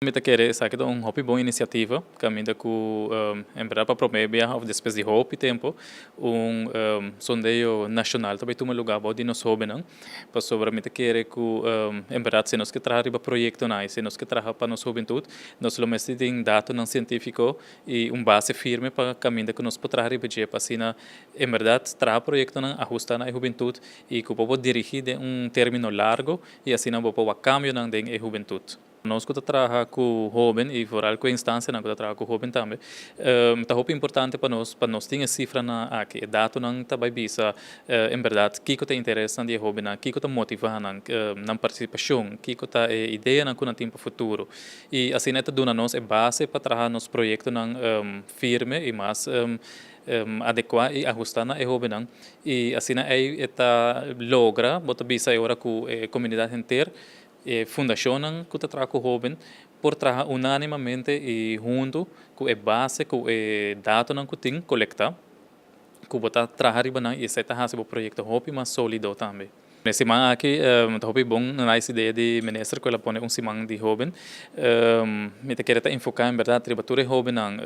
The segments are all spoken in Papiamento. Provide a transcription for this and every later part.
Mi ta kere esaki ta un hopi bon inisiativa, kaminda ku en bèrdat pa promé biaha òf despues di hopi tempu un sondeo nashonal ta bai tuma lugá bou di nos hóbennan. Pasobra mi ta kere ku en bèrdat si nos ke traha riba proyektonan i si nos ke traha pa nos hubentut, nos lo mester tin datonan sientífiko i un base firme pa kaminda ku nos por traha riba dje pa asina en bèrdat traha proyektonan ahustá na e hubentut i ku bo por dirigí den un término largo i asina bo por wak kambionan den e hubentut. Nos ku ta traha ku hóben i foral ku e instansianan ku ta traha ku hóben tambe, ta hopi importante pa nos tin e sifranan aki. E datonan ta bai bisa en bèrdat kiko ta e interesnan di e hóbennan, kiko ta motivá nan, nan partisipashon, kiko ta e ideanan ku nan tin pa futuro. I asina e ta duna nos e base pa traha nos proyektonan firme i mas adekuá i ahustá na e hóbennan. I asina ei e ta logra, bo ta bisa e ora ku e komunidat henter, e fundashonnan ku ta traha ku hóben por traha unánimamente i huntu ku e base, ku e datonan ku tin kolektá, ku bo ta traha riba nan i esei ta hasi bo proyekto hopi mas sólido tambe. E siman aki ta hopi bon nice idea di minister ku el a pone un siman di hóben. Mi ta kere ta enfoká en bèrdat riba tur e hóbennan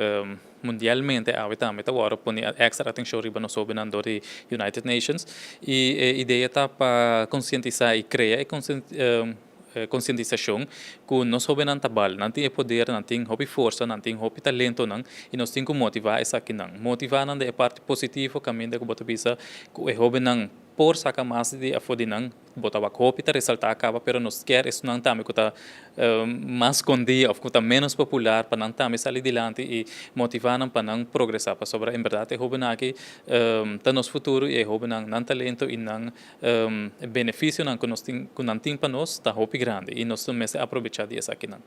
mundialmente. Awe tambe ta wòrdu pone èkstra atenshon riba nos hóbennan dor di United Nations i e idea ta pa konsientisá i krea e konsientisashon ku nos hóbennan ta bal, nan tin e poder, nan tin hopi forsa, nan tin hopi talentonan i nos tin ku motivá esakinan. Motivá nan den e parti positivo kaminda ku bo ta bisa ku e hóbennan por saka mas di afó di nan. Bo ta wak hopi ta resaltá kaba, pero nos kier esunnan tambe ku ta mas skondí òf ku ta ménos popular pa nan tambe sali dilanti i motivá nan pa nan progresá, pasobra en bèrdat e hóbennan aki ta nos futuro i e hóbennan nan talento i nan benefisionan ku nos tin ku nan tin pa nos ta hopi grandi i nos mester aprobechá di esakinan.